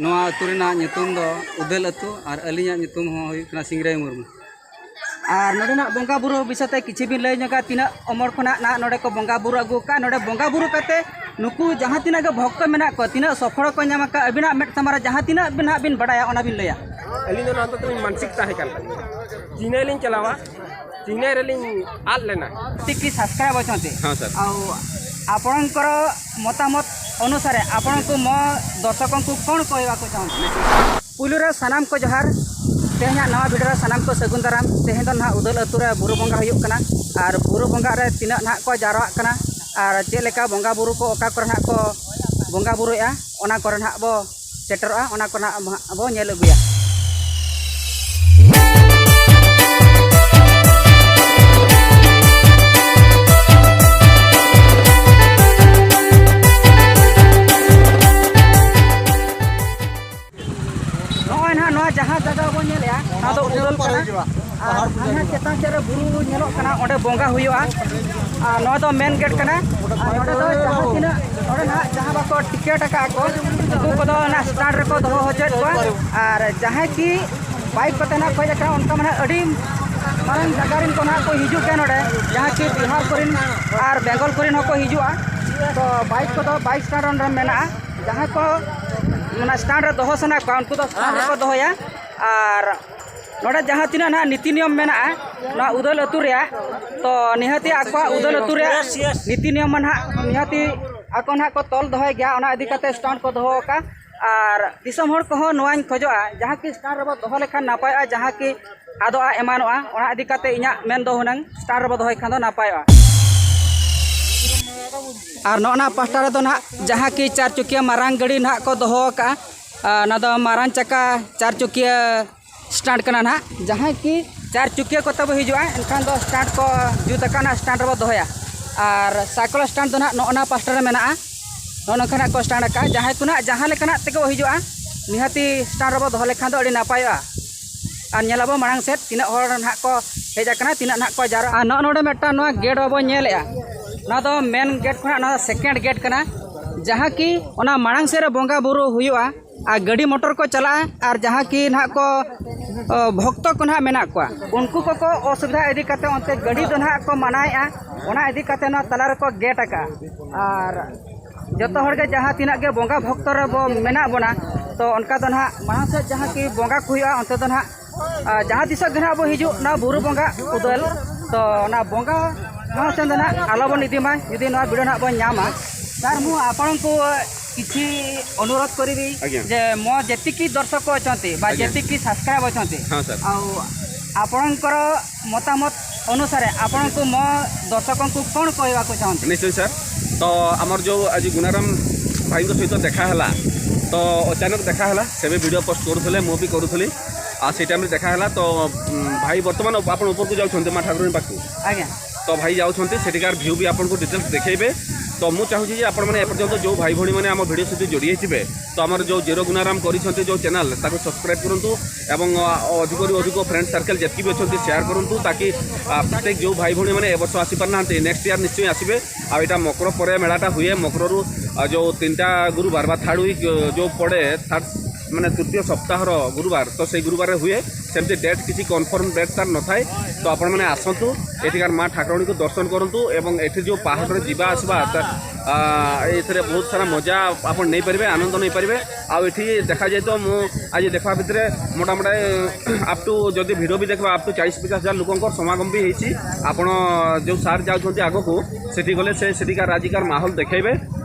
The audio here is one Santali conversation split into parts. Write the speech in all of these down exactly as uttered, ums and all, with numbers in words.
ᱱᱚᱣᱟ ᱟᱹᱛᱩ ᱨᱮᱱᱟᱜ ᱧᱩᱛᱩᱢ ᱫᱚ ᱩᱫᱟᱹᱞ ᱟᱹᱛᱩ ᱟᱨ ᱟᱹᱞᱤᱧᱟᱜ ᱧᱩᱛᱩᱢ ᱦᱚᱸ ᱦᱩᱭᱩᱜ ᱠᱟᱱᱟ ᱥᱤᱝᱨᱟᱹᱭ ᱢᱩᱨᱢᱩ᱾ ᱟᱨ ᱱᱚᱰᱮᱱᱟᱜ ᱵᱚᱸᱜᱟ ᱵᱩᱨᱩ ᱵᱤᱥᱚᱭ ᱛᱮ ᱠᱤᱪᱷᱩ ᱵᱤᱱ ᱞᱟᱹᱭ ᱧᱚᱜᱟ, ᱛᱤᱱᱟᱹᱜ ᱩᱢᱮᱨ ᱠᱷᱚᱱᱟᱜ ᱱᱟᱜ ᱱᱚᱰᱮ ᱠᱚ ᱵᱚᱸᱜᱟ ᱵᱩᱨᱩ ᱟᱹᱜᱩ ᱟᱠᱟᱫ, ᱱᱚᱰᱮ ᱵᱚᱸᱜᱟ ᱵᱩᱨᱩ ᱠᱟᱛᱮ ᱱᱩᱠᱩ ᱡᱟᱦᱟᱸ ᱛᱤᱱᱟᱹᱜ ᱜᱮ ᱵᱷᱚᱠᱛᱚ ᱢᱮᱱᱟᱜ ᱠᱚᱣᱟ, ᱛᱤᱱᱟᱹᱜ ᱥᱚᱯᱷᱚᱞ ᱠᱚ ᱧᱟᱢ ᱟᱠᱟᱫ, ᱟᱹᱵᱤᱱᱟᱜ ᱢᱮᱫ ᱥᱟᱢᱟᱝ ᱨᱮ ᱡᱟᱦᱟᱸ ᱛᱤᱱᱟᱹᱜ ᱵᱤᱱ ᱱᱟᱜ ᱵᱤᱱ ᱵᱟᱰᱟᱭᱟ, ᱚᱱᱟ ᱵᱤᱱ ᱞᱟᱹᱭᱟ᱾ ᱟᱹᱞᱤᱧ ᱫᱚ ᱱᱚᱣᱟ ᱫᱚ ᱛᱟᱹᱞᱤᱧ ᱢᱟᱱᱥᱤᱠ ᱛᱟᱦᱮᱸ ᱠᱟᱱ ᱛᱟᱹᱞᱤᱧᱟ, ᱪᱤᱱᱦᱟᱹ ᱞᱤᱧ ᱪᱟᱞᱟᱣᱟ, ᱪᱤᱱᱦᱟᱹ ᱨᱮᱞᱤᱧ ᱟᱫ ᱞᱮᱱᱟ᱾ ଟିକେ ସବସ୍କ୍ରାଇବ୍ ଅଛନ୍ତି। ହଁ ସାର୍। ଆଉ ଆପଣଙ୍କର ମତାମତ ଅନୁସାରେ ଆପଣଙ୍କୁ ମୋ ଦର୍ଶକଙ୍କୁ କ'ଣ କହିବାକୁ ଚାହୁଁଛନ୍ତି? ᱯᱩᱭᱞᱩ ᱨᱮ ᱥᱟᱱᱟᱢ ᱠᱚ ᱡᱚᱦᱟᱨ᱾ ᱛᱮᱦᱮᱧᱟᱜ ᱱᱟᱣᱟ ᱵᱷᱤᱰᱤᱭᱳ ᱨᱮ ᱥᱟᱱᱟᱢ ᱠᱚ ᱥᱟᱹᱜᱩᱱ ᱫᱟᱨᱟᱢ᱾ ᱛᱮᱦᱮᱧ ᱫᱚ ᱱᱟᱦᱟᱜ ᱩᱫᱟᱹᱞ ᱟᱹᱛᱩ ᱨᱮ ᱵᱩᱨᱩ ᱵᱚᱸᱜᱟ ᱦᱩᱭᱩᱜ ᱠᱟᱱᱟ᱾ ᱟᱨ ᱵᱩᱨᱩ ᱵᱚᱸᱜᱟ ᱨᱮ ᱛᱤᱱᱟᱹᱜ ᱱᱟᱦᱟᱜ ᱠᱚ ᱡᱟᱣᱨᱟᱜ ᱠᱟᱱᱟ ᱟᱨ ᱪᱮᱫ ᱞᱮᱠᱟ ᱵᱚᱸᱜᱟ ᱵᱩᱨᱩ ᱠᱚ ᱚᱠᱟ ᱠᱚᱨᱮ ᱱᱟᱦᱟᱜ ᱠᱚ ᱵᱚᱸᱜᱟ ᱵᱩᱨᱩᱭᱮᱫᱼᱟ, ᱚᱱᱟ ᱠᱚᱨᱮ ᱱᱟᱦᱟᱜ ᱵᱚ ᱥᱮᱴᱮᱨᱚᱜᱼᱟ, ᱚᱱᱟ ᱠᱚ ᱱᱟᱦᱟᱜ ᱵᱚ ᱧᱮᱞ ᱟᱹᱜᱩᱭᱟ᱾ ᱱᱚᱜᱼᱚᱭ ᱱᱟᱦᱟᱜ ᱱᱚᱣᱟ ᱡᱟᱦᱟᱸ ᱡᱟᱭᱜᱟ ᱵᱚᱱ ᱧᱮᱞᱮᱜᱼᱟ, ᱱᱚᱣᱟ ᱫᱚ ᱩᱫᱟᱹᱞ ᱠᱟᱱᱟ᱾ ᱟᱨ ᱦᱟᱱᱟ ᱪᱮᱛᱟᱱ ᱥᱮᱫ ᱨᱮ ᱵᱩᱨᱩ ᱧᱮᱞᱚᱜ ᱠᱟᱱᱟ, ᱚᱸᱰᱮ ᱵᱚᱸᱜᱟ ᱦᱩᱭᱩᱜᱼᱟ᱾ ᱟᱨ ᱱᱚᱣᱟ ᱫᱚ ᱢᱮᱱ ᱜᱮᱴ ᱠᱟᱱᱟ᱾ ᱟᱨ ᱱᱚᱸᱰᱮ ᱫᱚ ᱡᱟᱦᱟᱸ ᱛᱤᱱᱟᱹᱜ ᱱᱚᱸᱰᱮ ᱱᱟᱦᱟᱜ ᱡᱟᱦᱟᱸ ᱵᱟᱠᱚ ᱴᱤᱠᱤᱴ ᱟᱠᱟᱫ ᱠᱚ, ᱩᱱᱠᱩ ᱠᱚᱫᱚ ᱚᱱᱟ ᱥᱴᱟᱱᱰ ᱨᱮᱠᱚ ᱫᱚᱦᱚ ᱦᱚᱪᱚᱭᱮᱫ ᱠᱚᱣᱟ᱾ ᱟᱨ ᱡᱟᱦᱟᱸᱭ ᱠᱤ ᱵᱟᱭᱤᱠ ᱠᱚᱛᱮ ᱱᱟᱦᱟᱜ ᱠᱚ ᱦᱮᱡ ᱟᱠᱟᱱᱟ, ᱚᱱᱠᱟ ᱢᱟᱱᱮ ᱟᱹᱰᱤ ᱢᱟᱨᱟᱝ ᱡᱟᱭᱜᱟ ᱨᱮᱱ ᱠᱚ ᱱᱟᱦᱟᱜ ᱠᱚ ᱦᱤᱡᱩᱜ ᱜᱮᱭᱟ ᱱᱚᱸᱰᱮ, ᱡᱟᱦᱟᱸ ᱠᱤ ᱵᱤᱦᱟᱨ ᱠᱚᱨᱮᱱ ᱟᱨ ᱵᱮᱝᱜᱚᱞ ᱠᱚᱨᱮᱱ ᱦᱚᱸᱠᱚ ᱦᱤᱡᱩᱜᱼᱟ᱾ ᱛᱚ ᱵᱟᱭᱤᱠ ᱠᱚᱫᱚ ᱵᱟᱭᱤᱠ ᱥᱴᱟᱱᱰ ᱚᱸᱰᱮ ᱢᱮᱱᱟᱜᱼᱟ᱾ ᱡᱟᱦᱟᱸᱭ ᱠᱚ ᱚᱱᱟ ᱥᱴᱟᱱᱰ ᱨᱮ ᱫᱚᱦᱚ ᱥᱟᱱᱟ ᱠᱚᱣᱟ, ᱩᱱᱠᱩ ᱫᱚ ᱥᱴᱟᱱᱰ ᱨᱮᱠᱚ ᱫᱚᱦᱚᱭᱟ᱾ ᱟᱨ ᱱᱚᱰᱮ ᱡᱟᱦᱟᱸ ᱛᱤᱱᱟᱹᱜ ᱱᱟᱦᱟᱜ ᱱᱤᱛᱤ ᱱᱤᱭᱚᱢ ᱢᱮᱱᱟᱜᱼᱟ ᱱᱚᱣᱟ ᱩᱫᱟᱹᱞ ᱟᱹᱛᱩ ᱨᱮᱭᱟᱜ, ᱛᱚ ᱱᱤᱦᱟᱹᱛᱤ ᱟᱠᱚᱣᱟᱜ ᱩᱫᱟᱹᱞ ᱟᱹᱛᱩ ᱨᱮᱭᱟᱜ ᱱᱤᱛᱤ ᱱᱤᱭᱚᱢ ᱢᱟ ᱱᱟᱦᱟᱜ ᱱᱤᱦᱟᱹᱛᱤ ᱟᱠᱚ ᱱᱟᱦᱟᱜ ᱠᱚ ᱛᱚᱞ ᱫᱚᱦᱚᱭ ᱜᱮᱭᱟ, ᱚᱱᱟ ᱤᱫᱤ ᱠᱟᱛᱮ ᱥᱴᱟᱱᱰ ᱠᱚ ᱫᱚᱦᱚ ᱟᱠᱟᱫᱼᱟ᱾ ᱟᱨ ᱫᱤᱥᱚᱢ ᱦᱚᱲ ᱠᱚᱦᱚᱸ ᱱᱚᱣᱟᱧ ᱠᱷᱚᱡᱚᱜᱼᱟ, ᱡᱟᱦᱟᱸ ᱠᱤ ᱥᱴᱟᱱᱰ ᱨᱮᱵᱚ ᱫᱚᱦᱚ ᱞᱮᱠᱷᱟᱱ ᱱᱟᱯᱟᱭᱚᱜᱼᱟ, ᱡᱟᱦᱟᱸ ᱠᱤ ᱟᱫᱚᱜᱼᱟ, ᱮᱢᱟᱱᱚᱜᱼᱟ, ᱚᱱᱟ ᱤᱫᱤ ᱠᱟᱛᱮ ᱤᱧᱟᱹᱜ ᱢᱮᱱ ᱫᱚ ᱦᱩᱱᱟᱹᱝ ᱥᱴᱟᱱᱰ ᱨᱮᱵᱚ ᱫᱚᱦᱚᱭ ᱠᱷᱟᱱ ᱫᱚ ᱱᱟᱯᱟᱭᱚᱜᱼᱟ᱾ ᱟᱨ ᱱᱚᱜᱼᱚ ᱱᱟ ᱯᱟᱦᱴᱟ ᱨᱮᱫᱚ ᱱᱟᱦᱟᱜ ᱡᱟᱦᱟᱸ ᱠᱤ ᱪᱟᱨ ᱪᱩᱠᱤᱭᱟᱹ ᱢᱟᱨᱟᱝ ᱜᱟᱹᱰᱤ ᱱᱟᱦᱟᱜ ᱠᱚ ᱫᱚᱦᱚ ᱟᱠᱟᱫᱼᱟ, ᱟᱨ ᱚᱱᱟ ᱫᱚ ᱢᱟᱨᱟᱝ ᱪᱟᱠᱟ ᱪᱟᱨ ᱪᱩᱠᱤᱭᱟᱹ ᱥᱴᱟᱱᱰ ᱠᱟᱱᱟ ᱱᱟᱦᱟᱜ᱾ ᱡᱟᱦᱟᱸᱭ ᱠᱤ ᱪᱟᱨ ᱪᱩᱠᱤᱭᱟᱹ ᱠᱚᱛᱮ ᱵᱚ ᱦᱤᱡᱩᱜᱼᱟ, ᱮᱱᱠᱷᱟᱱ ᱫᱚ ᱥᱴᱟᱱᱰ ᱠᱚ ᱡᱩᱛ ᱟᱠᱟᱱᱟ, ᱥᱴᱟᱱᱰ ᱨᱮᱵᱚ ᱫᱚᱦᱚᱭᱟ᱾ ᱟᱨ ᱥᱟᱭᱠᱮᱞ ᱥᱴᱟᱱᱰ ᱫᱚ ᱱᱟᱦᱟᱜ ᱱᱚᱜᱼᱚ ᱱᱟ ᱯᱟᱦᱴᱟ ᱨᱮ ᱢᱮᱱᱟᱜᱼᱟ, ᱱᱚᱜᱼᱚ ᱱᱚᱝᱠᱟ ᱱᱟᱦᱟᱜ ᱠᱚ ᱥᱴᱟᱱᱰ ᱟᱠᱟᱫᱼᱟ᱾ ᱡᱟᱦᱟᱸᱭ ᱠᱚ ᱱᱟᱦᱟᱜ ᱡᱟᱦᱟᱸ ᱞᱮᱠᱟᱱᱟᱜ ᱛᱮᱜᱮ ᱵᱚ ᱦᱤᱡᱩᱜᱼᱟ, ᱱᱤᱦᱟᱹᱛᱤ ᱥᱴᱟᱱᱰ ᱨᱮᱵᱚ ᱫᱚᱦᱚ ᱞᱮᱠᱷᱟᱱ ᱫᱚ ᱟᱹᱰᱤ ᱱᱟᱯᱟᱭᱚᱜᱼᱟ᱾ ᱟᱨ ᱧᱮᱞᱟᱵᱚ ᱢᱟᱲᱟᱝ ᱥᱮᱫ ᱛᱤᱱᱟᱹᱜ ᱦᱚᱲ ᱱᱟᱦᱟᱜ ᱠᱚ ᱦᱮᱡ ᱟᱠᱟᱱᱟ, ᱛᱤᱱᱟᱹᱜ ᱱᱟᱦᱟᱜ ᱠᱚ ᱡᱟᱣᱨᱟᱜᱼᱟ᱾ ᱟᱨ ᱱᱚᱜᱼᱚ ᱱᱚᱰᱮ ᱢᱤᱫᱴᱟᱝ ᱱᱚᱣᱟ ᱜᱮᱴ ᱵᱟᱵᱚ ᱧᱮᱞᱮᱜᱼᱟ, ᱱᱚᱣᱟ ᱫᱚ ᱢᱮᱱ ᱜᱮᱴ ᱠᱷᱚᱱᱟᱜ ᱱᱚᱣᱟ ᱫᱚ ᱥᱮᱠᱮᱱᱰ ᱜᱮᱴ ᱠᱟᱱᱟ᱾ ᱡᱟᱦᱟᱸ ᱠᱤ ᱚᱱᱟ ᱢᱟᱲᱟᱝ ᱥᱮᱫ ᱨᱮ ᱵᱚᱸᱜᱟ ᱵᱩᱨᱩ ᱦᱩᱭᱩᱜᱼᱟ ᱟᱨ ᱜᱟᱹᱰᱤ ᱢᱚᱴᱚᱨ ᱠᱚ ᱪᱟᱞᱟᱜᱼᱟ, ᱟᱨ ᱡᱟᱦᱟᱸ ᱠᱤ ᱱᱟᱦᱟᱜ ᱠᱚ, ᱚ, ᱵᱷᱚᱠᱛᱚ ᱠᱚ ᱱᱟᱦᱟᱜ ᱢᱮᱱᱟᱜ ᱠᱚᱣᱟ, ᱩᱱᱠᱩ ᱠᱚᱠᱚ ᱚᱥᱩᱵᱤᱫᱷᱟ ᱤᱫᱤ ᱠᱟᱛᱮ ᱚᱱᱛᱮ ᱜᱟᱹᱰᱤ ᱫᱚ ᱱᱟᱦᱟᱜ ᱠᱚ ᱢᱟᱱᱟᱭᱮᱫᱼᱟ, ᱚᱱᱟ ᱤᱫᱤ ᱠᱟᱛᱮ ᱱᱚᱣᱟ ᱛᱟᱞᱟ ᱨᱮᱠᱚ ᱜᱮᱴ ᱟᱠᱟᱫᱼᱟ᱾ ᱟᱨ ᱡᱚᱛᱚ ᱦᱚᱲ ᱜᱮ ᱡᱟᱦᱟᱸ ᱛᱤᱱᱟᱹᱜ ᱜᱮ ᱵᱚᱸᱜᱟ ᱵᱷᱚᱠᱛᱚ ᱨᱮ ᱵᱚ ᱢᱮᱱᱟᱜ ᱵᱚᱱᱟ, ᱛᱚ ᱚᱱᱠᱟ ᱫᱚ ᱱᱟᱦᱟᱜ ᱢᱟᱲᱟᱝ ᱥᱮᱫ ᱡᱟᱦᱟᱸ ᱠᱤ ᱵᱚᱸᱜᱟ ᱠᱚ ᱦᱩᱭᱩᱜᱼᱟ, ᱚᱱᱛᱮ ᱫᱚ ᱱᱟᱦᱟᱜ, ᱟ, ᱡᱟᱦᱟᱸ ᱛᱤᱥᱚᱜ ᱜᱮ ᱱᱟᱦᱟᱜ ᱵᱚ ᱦᱤᱡᱩᱜ ᱱᱚᱣᱟ ᱵᱩᱨᱩ ᱵᱚᱸᱜᱟ ᱩᱫᱟᱹᱞ, ᱛᱚ ᱚᱱᱟ ᱵᱚᱸᱜᱟ ᱴᱷᱟᱶ ᱥᱮᱱ ᱫᱚ ᱱᱟᱦᱟᱜ ᱟᱞᱚ ᱵᱚᱱ ᱤᱫᱤ ᱢᱟ, ᱡᱩᱫᱤ ᱱᱚᱣᱟ video ᱱᱟᱦᱟᱜ ᱵᱚᱱ ᱧᱟᱢᱟ᱾ ସାର୍, ମୁଁ ଆପଣଙ୍କୁ କିଛି ଅନୁରୋଧ କରିବି ଆଜ୍ଞା। ଯେ ମୋ ଯେତିକି ଦର୍ଶକ ଅଛନ୍ତି ବା ଆଜ୍ଞା। ଯେତିକି ସବସ୍କ୍ରାଇବ୍ ଅଛନ୍ତି, ହଁ ସାର୍। ଆଉ ଆପଣଙ୍କର ମତାମତ ଅନୁସାରେ ଆପଣଙ୍କୁ ମୋ ଦର୍ଶକଙ୍କୁ କ'ଣ କହିବାକୁ ଚାହୁଁଛନ୍ତି? ନିଶ୍ଚୟ ସାର୍। ତ ଆମର ଯେଉଁ ଆଜି ଗୁଣାରାମ ଭାଇଙ୍କ ସହିତ ଦେଖା ହେଲା, ତ ଅଚାନକ ଦେଖା ହେଲା, ସେ ବି ଭିଡ଼ିଓ ପୋଷ୍ଟ କରୁଥିଲେ, ମୁଁ ବି କରୁଥିଲି। ଆଉ ସେଇ ଟାଇମ୍ରେ ଦେଖା ହେଲା। ତ ଉଁ, ଭାଇ ବର୍ତ୍ତମାନ ଆପଣ ଉପରକୁ ଯାଉଛନ୍ତି ମା ଠାକୁରାଣୀ ପାଖକୁ। ଆଜ୍ଞା। ତ ଭାଇ ଯାଉଛନ୍ତି, ସେଠିକାର ଭ୍ୟୁ ବି ଆପଣଙ୍କୁ ଡିଟେଲ୍ସ ଦେଖେଇବେ। ତ ମୁଁ ଚାହୁଁଛି ଯେ ଆପଣମାନେ ଏପର୍ଯ୍ୟନ୍ତ ଯେଉଁ ଭାଇ ଭଉଣୀମାନେ ଆମ ଭିଡ଼ିଓ ସହିତ ଯୋଡ଼ି ହେଇଥିବେ, ତ ଆମର ଯେଉଁ ଜିରୋ ଗୁଣାରାମ କରିଛନ୍ତି ଯେଉଁ ଚ୍ୟାନେଲ୍, ତାକୁ ସବସ୍କ୍ରାଇବ୍ କରନ୍ତୁ ଏବଂ, ଅ, ଅଧିକରୁ ଅଧିକ ଫ୍ରେଣ୍ଡ ସର୍କଲ୍ ଯେତିକି ବି ଅଛନ୍ତି ସେୟାର କରନ୍ତୁ, ତାକି, ଆ, ପ୍ରତ୍ୟେକ ଯେଉଁ ଭାଇ ଭଉଣୀମାନେ ଏ ବର୍ଷ ଆସିପାରିନାହାନ୍ତି, ନେକ୍ସଟ ଇୟର୍ ନିଶ୍ଚୟ ଆସିବେ। ଆଉ ଏଇଟା ମକର ପରେ ମେଳାଟା ହୁଏ। ମକରରୁ, ଆ, ଯେଉଁ ତିନିଟା ଗୁରୁବାର ବା ଥାର୍ଡ ୱିକ୍, ଅ, ଯେଉଁ ପଡ଼େ, ଥାର୍ଡ, ମାନେ ତୃତୀୟ ସପ୍ତାହର ଗୁରୁବାର, ତ ସେଇ ଗୁରୁବାରରେ ହୁଏ। ସେମିତି ଡେଟ୍ କିଛି କନଫର୍ମ ଡେଟ୍ ତାର ନଥାଏ। ତ ଆପଣମାନେ ଆସନ୍ତୁ, ଏଠିକାର ମା ଠାକୁରାଣୀଙ୍କୁ ଦର୍ଶନ କରନ୍ତୁ ଏବଂ ଏଠି ଯେଉଁ ପାହାଡ଼ରେ ଯିବା ଆସିବା, ତା, ଆ, ଏଥିରେ ବହୁତ ସାରା ମଜା ଆପଣ ନେଇପାରିବେ, ଆନନ୍ଦ ନେଇପାରିବେ। ଆଉ ଏଠି ଦେଖାଯାଏ ତ, ମୁଁ ଆଜି ଦେଖିବା ଭିତରେ ମୋଟାମୋଟି ଅପ୍ ଟୁ, ଯଦି ଭିଡ଼ିଓ ବି ଦେଖିବା, ଅପ୍ ଟୁ ଚାଳିଶ ପଚାଶ ହଜାର ଲୋକଙ୍କର ସମାଗମ ବି ହେଇଛି। ଆପଣ ଯେଉଁ ସାର୍ ଯାଉଛନ୍ତି ଆଗକୁ, ସେଠି ଗଲେ ସେ ସେଠିକାର ଆଜିକାର ମାହୋଲ ଦେଖେଇବେ।